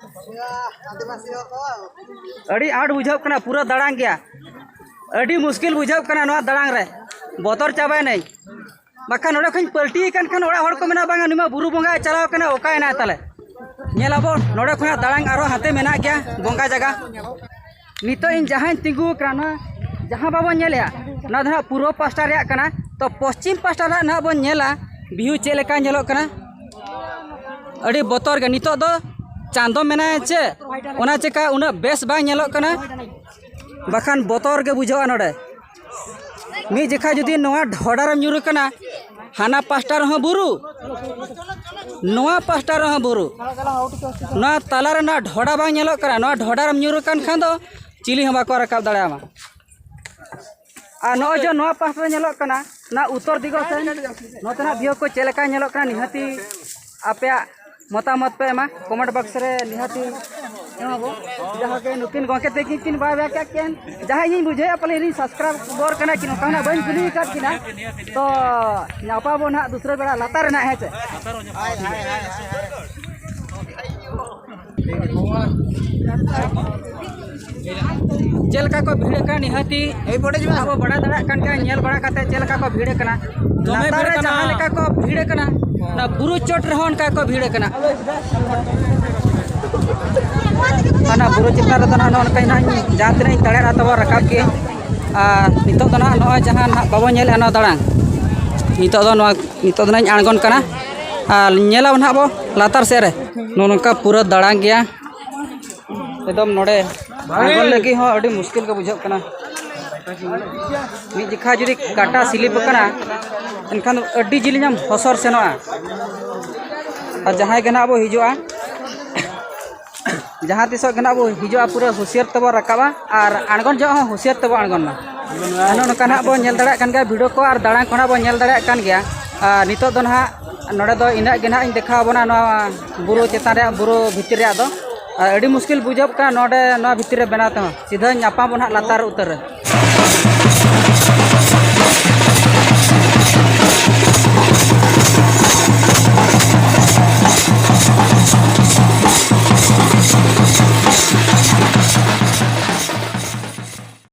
ᱟᱹᱰᱤ ᱟᱸᱴ ᱵᱩᱡᱷᱟᱹᱜ ᱠᱟᱱᱟ, ᱯᱩᱨᱟᱹ ᱫᱟᱬᱟᱱ ᱜᱮᱭᱟ᱾ ᱟᱹᱰᱤ ᱢᱩᱥᱠᱤᱞ ᱵᱩᱡᱷᱟᱹᱜ ᱠᱟᱱᱟ ᱱᱚᱣᱟ ᱫᱟᱬᱟᱱ ᱨᱮ, ᱵᱚᱛᱚᱨ ᱪᱟᱵᱟᱭᱮᱱᱟᱹᱧ᱾ ᱵᱟᱠᱷᱟᱱ ᱱᱚᱰᱮ ᱠᱷᱚᱱᱤᱧ ᱯᱟᱞᱴᱤ ᱟᱠᱟᱱ ᱠᱷᱟᱱ ᱚᱲᱟᱜ ᱦᱚᱲ ᱠᱚ ᱢᱮᱱᱟ, "ᱵᱟᱝᱟ, ᱱᱩᱭ ᱢᱟ ᱵᱩᱨᱩ ᱵᱚᱸᱜᱟᱭ ᱪᱟᱞᱟᱣ ᱠᱟᱱᱟ, ᱚᱠᱟᱭᱮᱱᱟᱭ ᱛᱟᱞᱮ?" ᱧᱮᱞ ᱟᱵᱚᱱ ᱱᱚᱰᱮ ᱠᱷᱚᱱᱟᱜ ᱫᱟᱬᱟᱱ ᱟᱨᱦᱚᱸ ᱦᱟᱱᱛᱮ ᱢᱮᱱᱟᱜ ᱜᱮᱭᱟ ᱵᱚᱸᱜᱟ ᱡᱟᱭᱜᱟ᱾ ᱱᱤᱛᱚᱜ ᱤᱧ ᱡᱟᱦᱟᱸᱧ ᱛᱤᱸᱜᱩ ᱟᱠᱟᱱᱟ, ᱱᱚᱣᱟ ᱡᱟᱦᱟᱸ ᱵᱟᱵᱚᱱ ᱧᱮᱞᱮᱜᱼᱟ, ᱱᱚᱣᱟ ᱫᱚ ᱱᱟᱦᱟᱜ ᱯᱩᱨᱵᱚ ᱯᱟᱥᱴᱟ ᱨᱮᱭᱟᱜ ᱠᱟᱱᱟ᱾ ᱛᱚ ᱯᱚᱥᱪᱤᱢ ᱯᱟᱥᱴᱟ ᱨᱮᱭᱟᱜ ᱱᱟᱦᱟᱜ ᱵᱚᱱ ᱧᱮᱞᱟ, ᱵᱷᱤᱭᱩ ᱪᱮᱫ ᱞᱮᱠᱟ ᱧᱮᱞᱚᱜ ᱠᱟᱱᱟ᱾ ᱟᱹᱰᱤ ᱵᱚᱛᱚᱨ ᱜᱮ᱾ ᱱᱤᱛᱚᱜ ᱫᱚ ᱪᱟᱸᱫᱚ ᱢᱮᱱᱟᱭᱟ ᱪᱮ, ᱚᱱᱟ ᱪᱮᱠᱟ ᱩᱱᱟᱹᱜ ᱵᱮᱥ ᱵᱟᱝ ᱧᱮᱞᱚᱜ ᱠᱟᱱᱟ, ᱵᱟᱠᱷᱟᱱ ᱵᱚᱛᱚᱨ ᱜᱮ ᱵᱩᱡᱷᱟᱹᱜᱼᱟ ᱱᱚᱰᱮ᱾ ᱢᱤᱫ ᱡᱚᱠᱷᱟ ᱡᱩᱫᱤ ᱱᱚᱣᱟ ᱰᱷᱚᱰᱟ ᱨᱮᱢ ᱧᱩᱨ ᱟᱠᱟᱱᱟ, ᱦᱟᱱᱟ ᱯᱟᱥᱴᱟ ᱨᱮᱦᱚᱸ ᱵᱩᱨᱩ, ᱱᱚᱣᱟ ᱯᱟᱥᱴᱟ ᱨᱮᱦᱚᱸ ᱵᱩᱨᱩ, ᱱᱚᱣᱟ ᱛᱟᱞᱟ ᱨᱮ ᱱᱚᱣᱟ ᱰᱷᱚᱰᱟ ᱵᱟᱝ ᱧᱮᱞᱚᱜ ᱠᱟᱱᱟ, ᱱᱚᱣᱟ ᱰᱷᱚᱰᱟ ᱨᱮᱢ ᱧᱩᱨ ᱟᱠᱟᱱ ᱠᱷᱟᱱ ᱫᱚ ᱪᱤᱞᱤ ᱦᱚᱸ ᱵᱟᱠᱚ ᱨᱟᱠᱟᱵ ᱫᱟᱲᱮᱭᱟᱢᱟ᱾ ᱟᱨ ᱱᱚᱜᱼᱚᱭ ᱡᱮ ᱱᱚᱣᱟ ᱯᱟᱥᱴᱟ ᱨᱮ ᱧᱮᱞᱚᱜ ᱠᱟᱱᱟ, ᱱᱚᱣᱟ ᱩᱛᱛᱚᱨ ᱫᱤᱜᱚ ᱥᱮᱱ, ᱱᱚᱛᱮᱱᱟᱜ ᱵᱷᱤᱭᱩ ᱠᱚ ᱪᱮᱫ ᱞᱮᱠᱟ ᱧᱮᱞᱚᱜ ᱠᱟᱱᱟ, ᱱᱤᱦᱟᱹᱛᱤ ᱟᱯᱮᱭᱟᱜ ᱢᱚᱛᱟᱢᱚᱛ ᱯᱮ ᱮᱢᱟ ᱠᱚᱢᱮᱱᱴ ᱵᱚᱠᱥ ᱨᱮ, ᱱᱤᱦᱟᱹᱛᱤ ᱮᱢᱟᱵᱚ᱾ ᱡᱟᱦᱟᱸ ᱜᱮ ᱱᱩᱠᱤᱱ ᱜᱚᱢᱠᱮ ᱛᱟᱹᱠᱤᱱ ᱠᱤᱱ ᱵᱟᱭ ᱵᱟᱭ ᱠᱟᱜ ᱠᱤᱱ, ᱡᱟᱦᱟᱸ ᱤᱧᱤᱧ ᱵᱩᱡᱷᱟᱹᱣᱮᱫᱼᱟ ᱯᱟᱞᱮ ᱤᱧ ᱥᱟᱵᱥᱠᱨᱟᱭᱵᱟᱨ ᱠᱟᱱᱟ ᱠᱤᱱ, ᱚᱱᱠᱟ ᱦᱚᱸ ᱱᱟᱜ ᱵᱟᱹᱧ ᱠᱩᱞᱤ ᱟᱠᱟᱫ ᱠᱤᱱᱟ᱾ ᱛᱚ ᱧᱟᱯᱟᱢ ᱟᱵᱚ ᱱᱟᱦᱟᱜ ᱫᱩᱥᱨᱟᱹ ᱵᱮᱲᱟ ᱞᱟᱛᱟᱨ ᱨᱮᱱᱟᱜ, ᱦᱮᱸ ᱪᱮ? ᱪᱮᱫ ᱞᱮᱠᱟ ᱠᱚ ᱵᱷᱤᱲ ᱟᱠᱟᱱᱟ, ᱱᱤᱦᱟᱹᱛᱤ ᱟᱵᱚ ᱵᱟᱲᱟᱭ ᱫᱟᱲᱮᱭᱟᱜ ᱠᱟᱱ ᱜᱮᱭᱟ, ᱧᱮᱞ ᱵᱟᱲᱟ ᱠᱟᱛᱮ ᱪᱮᱫ ᱞᱮᱠᱟ ᱠᱚ ᱵᱷᱤᱲ ᱟᱠᱟᱱᱟ᱾ ᱫᱚᱢᱮ ᱞᱟᱛᱟᱨ ᱵᱷᱤᱲ ᱨᱮ ᱠᱟᱱᱟ᱾ ᱡᱟᱦᱟᱸ ᱞᱮᱠᱟ ᱠᱚ ᱵᱷᱤᱲ ᱟᱠᱟᱱᱟ, ᱚᱱᱟ ᱵᱩᱨᱩ ᱪᱚᱴ ᱨᱮᱦᱚᱸ ᱚᱱᱠᱟ ᱠᱚ ᱵᱷᱤᱲ ᱟᱠᱟᱱᱟ᱾ ᱚᱱᱟ ᱵᱩᱨᱩ ᱪᱮᱛᱟᱱ ᱨᱮᱫᱚ ᱱᱟᱦᱟᱜ ᱱᱚᱜᱼᱚ ᱱᱚᱝᱠᱟ ᱱᱟᱦᱟᱜ ᱤᱧ ᱡᱟᱦᱟᱸ ᱛᱤᱱᱟᱹᱜ ᱤᱧ ᱫᱟᱲᱮᱭᱟᱜᱼᱟ ᱛᱟᱵᱚ ᱨᱟᱠᱟᱵ ᱜᱮ᱾ ᱟᱨ ᱱᱤᱛᱚᱜ ᱫᱚ ᱱᱟᱦᱟᱜ ᱱᱚᱜᱼᱚᱭ ᱡᱟᱦᱟᱸ ᱱᱟᱦᱟᱜ ᱵᱟᱵᱚ ᱧᱮᱞᱮᱫᱼᱟ ᱱᱚᱣᱟ ᱫᱟᱲᱟᱝ, ᱱᱤᱛᱚᱜ ᱫᱚ ᱱᱚᱣᱟ, ᱱᱤᱛᱚᱜ ᱫᱚ ᱱᱟᱦᱟᱜ ᱤᱧ ᱟᱬᱜᱚᱱ ᱠᱟᱱᱟ᱾ ᱟᱨ ᱧᱮᱞᱟᱵᱚᱱ ᱱᱟᱦᱟᱜ ᱵᱚ ᱞᱟᱛᱟᱨ ᱥᱮᱫ ᱨᱮ ᱱᱚᱜᱼᱚ ᱱᱚᱝᱠᱟ ᱯᱩᱨᱟᱹ ᱫᱟᱲᱟᱝ ᱜᱮᱭᱟ᱾ ᱮᱠᱫᱚᱢ ᱱᱚᱰᱮ ᱟᱬᱜᱚᱱ ᱞᱟᱹᱜᱤᱫ ᱦᱚᱸ ᱟᱹᱰᱤ ᱢᱩᱥᱠᱤᱞ ᱜᱮ ᱵᱩᱡᱷᱟᱹᱜ ᱠᱟᱱᱟ᱾ ᱢᱤᱫ ᱡᱚᱠᱷᱟ ᱡᱩᱫᱤ ᱠᱟᱴᱟ ᱥᱤᱞᱤᱯ ᱟᱠᱟᱱᱟ, ᱮᱱᱠᱷᱟᱱ ᱫᱚ ᱟᱹᱰᱤ ᱡᱤᱞᱤᱧ ᱮᱢ ᱦᱚᱥᱚᱨ ᱥᱮᱱᱚᱜᱼᱟ᱾ ᱟᱨ ᱡᱟᱦᱟᱸᱭ ᱜᱮ ᱱᱟᱦᱟᱜ ᱵᱚ ᱦᱤᱡᱩᱜᱼᱟ, ᱡᱟᱦᱟᱸ ᱛᱤᱥᱚᱜ ᱜᱮ ᱱᱟᱦᱟᱜ ᱵᱚ ᱦᱤᱡᱩᱜᱼᱟ, ᱯᱩᱨᱟᱹ ᱦᱩᱥᱤᱭᱟᱹᱨ ᱛᱮᱵᱚ ᱨᱟᱠᱟᱵᱼᱟ᱾ ᱟᱨ ᱟᱬᱜᱚᱱ ᱡᱚᱦᱚᱜ ᱦᱚᱸ ᱦᱩᱥᱤᱭᱟᱹᱨ ᱛᱮᱵᱚ ᱟᱬᱜᱚᱱ ᱢᱟ᱾ ᱟᱨ ᱱᱚᱜᱼᱚ ᱱᱚᱝᱠᱟ ᱱᱟᱦᱟᱜ ᱵᱚ ᱧᱮᱞ ᱫᱟᱲᱮᱭᱟᱜ ᱠᱟᱱ ᱜᱮᱭᱟ, ᱵᱷᱤᱰᱤᱭᱳ ᱠᱚ ᱟᱨ ᱫᱟᱲᱟᱝ ᱠᱚ ᱱᱟᱦᱟᱜ ᱵᱚ ᱧᱮᱞ ᱫᱟᱲᱮᱭᱟᱜ ᱠᱟᱱ ᱜᱮᱭᱟ᱾ ᱟᱨ ᱱᱤᱛᱚᱜ ᱫᱚ ᱱᱟᱦᱟᱜ ᱱᱚᱰᱮ ᱫᱚ ᱤᱱᱟᱹᱜ ᱜᱮ ᱱᱟᱦᱟᱜ ᱤᱧ ᱫᱮᱠᱷᱟᱣ ᱟᱵᱚᱱᱟ, ᱱᱚᱣᱟ ᱵᱩᱨᱩ ᱪᱮᱛᱟᱱ ᱨᱮᱭᱟᱜ, ᱵᱩᱨᱩ ᱵᱷᱤᱛᱤᱨ ᱨᱮᱭᱟᱜ ᱫᱚ᱾ ᱟᱨ ᱟᱹᱰᱤ ᱢᱩᱥᱠᱤᱞ ᱵᱩᱡᱷᱟᱹᱜ ᱠᱟᱱᱟ ᱱᱚᱰᱮ, ᱱᱚᱣᱟ ᱵᱷᱤᱛᱤᱨ ᱨᱮ ᱵᱮᱱᱟᱣ ᱛᱮᱦᱚᱸ᱾ ᱥᱤᱫᱷᱟᱹ ᱧᱟᱯᱟᱢ ᱵᱚᱱ ᱱᱟᱦᱟᱜ ᱞᱟᱛᱟᱨ ᱩᱛᱟᱹᱨ ᱨᱮ᱾